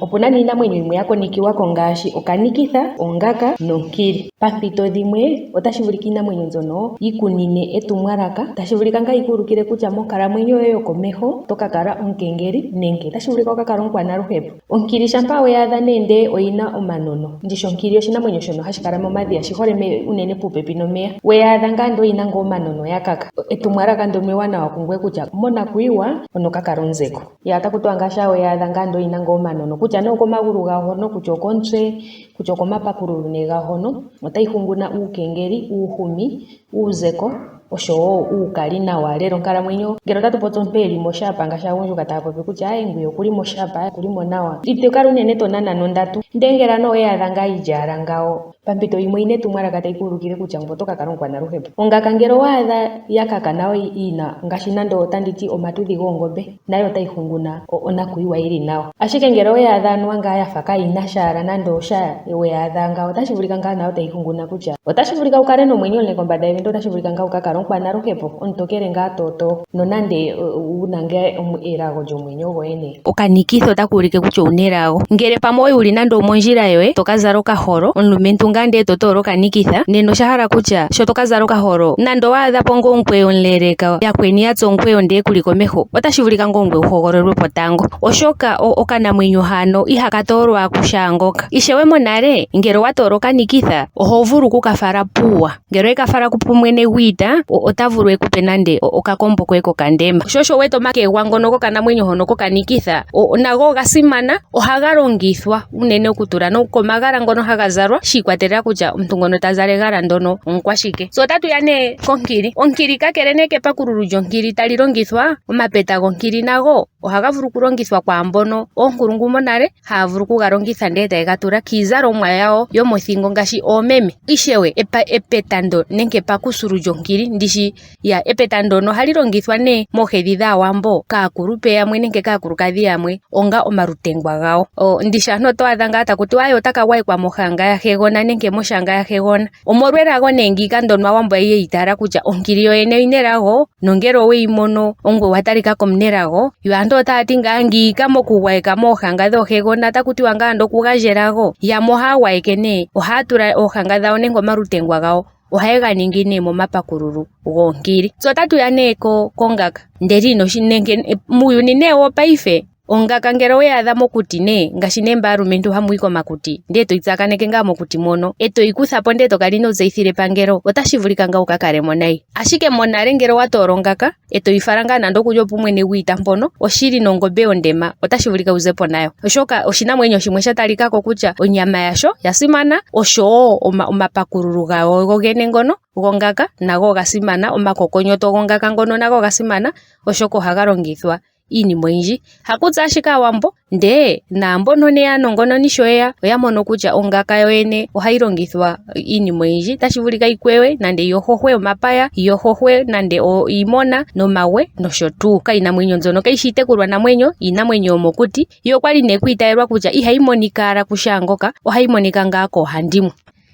Opuna nee iinamwenyo yimwe ya konekiwa ko ngaashi okanikitha, ongaka nonkili. Pampito dhimwe otashi vulika iinamwenyo mbyono yi kunine etumwalaka, tashi vulika ngaa yi ku ulukile kutya monkalamwenyo yoye yokomeho oto ka kala omukengeli nenge otashi vulika wu ka kale omukwanaluhepo. Onkili shampa weyi adha nee ndele oyina omanono, ndishi onkili oshinamwenyo shono hashi kala momadhiya shi hole unene puupepi nomeya, weyi adha ngaa ndele oyina ngaa omanono ya kaka, etumwalaka ndono ewanawa kungoye kutya monakuyiwa ono ka kala omuzeko. Ya otaku tiwa ngaa shaa weyi adha ngaa ndele oyina ngaa omanono kutya nee okomagulu gawo hono, kutya okomutse, kutya okomapakululu nee gawo hono, otayi hunguna uukengeli, uuhumi, uuzeko oshowo uukali nawa lela onkalamwenyo. Ngele otatu popi omuntu eli moshapa ngaashi aagundjuka taya popi kutya aye ngwiya okuli moshapa okuli mo nawa, ito kala unene to nana nondatu. Ndele ngele anuwa oweyi adha ngaa yili owala ngawo, pampito yimwe oyina etumwalaka tayi ku ulukile kutya ngoye oto ka kala omukwanaluhepo. Ongaka ngele owa adha ya kaka nayo yina ngaashi nando otandi ti omatudhi goongombe, nayo otayi hunguna onakuyiwa yi li nawa. Ashike ngele owe yi adha anuwa ngaa ya fa kaayi na sha owala nando osha, we yi adha ngawo otashi vulika ngaa nayo tayi hunguna kutya otashi vulika wu kale nomwenyo omule kombanda yevi ndele otashi vulika ngaa wu ka kale omukwanaluhepo, omutokele ngaa tootoo nonande wu na ngaa elago lyomwenyo goye nee. Okanikitha otaka ulike kutya owu na elago. Ngele pamwe oye wu li nando omondjila yoye to ka zala okaholo, omulumentu ngaa ndele to toola okanikitha, nena osha hala kutya sho to ka zala okaholo nando owa adha po ngaa omukweyo omuleeleka, yakweni ya tsa omukweyo ndele ku li komeho, otashi vulika ngaa ongoye wu hogololwe po tango, oshoka okanamwenyo hano ihaka toolwa kushaangoka. Ishewe monale ngele owa toola okanikitha oho vulu oku ka fala puuwa. Ngele owe ka fala pumwene gwiita ota vulu e ku pe nande okakombo koye kokandema. Sho osho wu wete omakegwa ngono gokanamwenyo hono kokanikitha nago oga simana, ohaga longithwa unene okutula nokomagala ngono haga zalwa shi ikwatelela kutya omuntu ngono ta zala egala ndono omukwashike. Tse otatu ya nee konkili. Onkili kakele nee kepakululu lyonkili tali longithwa, omapeta gonkili nago ohaga vulu okulongithwa kwaambono oonkulungu monale haya vulu okuga longitha ndele taye ga tula kiizalomwa yawo yomothingo ngaashi oomeme. Ishewe epeta ndo nenge epakusulu lyonkili ndishi ya epeta ndono ohali longithwa nee moohedhi dhAawambo kaakulupe yamwe nenge kaakulukadhi yamwe onga omalutengwa gawo. Ndishi aantu oto adha ngaa taku tiwa aye otaka gwayekwa mohanga yahegona nenge moshanga yahegona. Omolwelago nee ngiika ndono Aawambo ya li ya itaala kutya onkili yoyene oyi na elago nongele owe yi mono ongoye wa talika ko omunelago. Yo aantu otaya ti ngaa ngiika mokugwayeka moohanga dhoohegona otaku tiwa ngaa ando okugandja elago. Yamwe ohaya gwayeke nee, ohaya tula oohanga dhawo nenge omalutengwa gawo ohaye ga ningi nee momapakululu goonkili. Tse otatu ya nee kongaka ndele ino shi nenge muuyuni nee wopaife Ongaka ngele oweyi adha mokuti nee, ngaashi nee mba aalumentu hamu yi komakuti, ndele toyi tsakaneke ngaa mokuti mono, e toyi kutha po ndele to kala inoo tseyithila epangelo, otashi vulika ngaa wu ka kale mo nayi. Ashike monale ngele owa toola ongaka, e toyi fala ngaa nande okuli opumwene gwiita mpono, oshili nongombe yondema otashi vulika wu ze po nayo. Oshoka oshinamwenyo shimwe sha talika ko kutya onyama yasho ya simana, osho wo omapakululu gayo gogene ngono gongaka nago oga simana, omakokonyoto gongaka ngono nago oga simana, oshoka ohaga longithwa iinima oyindji. Hakutse ashike Aawambo, ndee naambono nee aanongononi sho yeya oya mono kutya ongaka yoyene ohayi longithwa iinima oyindji. Otashi vulika yi kwewe nande yi yohohwe omapaya, yi yohohwe nande iimona nomagwe nosho tuu. Iinamwenyo mbyono kayi shi iitekulwanamwenyo, iinamwenyo yomokuti. Yo okwali nee kwi itayelwa kutya ihayi monika owala kushaangoka, ohayi monika ngaa koohandimwe.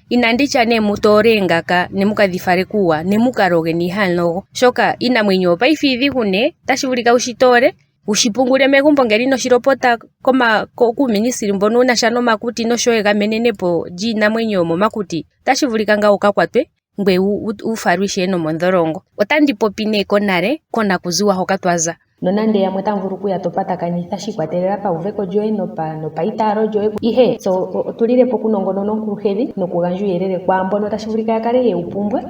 Inandi tya ne mu toole oongaka ne mu ka dhi fale kuuwa ne mu ka loge niihamulogo, oshoka iinamwenyo yopaife iidhigu ne, otashi vulika wu shi toole wu shi pungule megumbo ngele ino shi lopota kuuministili mbono wu na sha nomakuti noshowo egamenenepo lyiinamwenyo yomomakuti, otashi vulika ngaa wu ka kwatwe ngoye wu falwe ishewe nomondholongo. Otandi popi nee konale, konakuziwa hoka twa za. Nonande yamwe otamu vulu okuya to patakanitha shi ikwatelela pauveko lyoye nopaitaalo lyoye, ihe tse otu lile po okunongonona onkuluhedhi nokugandja uuyelele kwaambono tashi vulika ya kale ye wu pumbwa.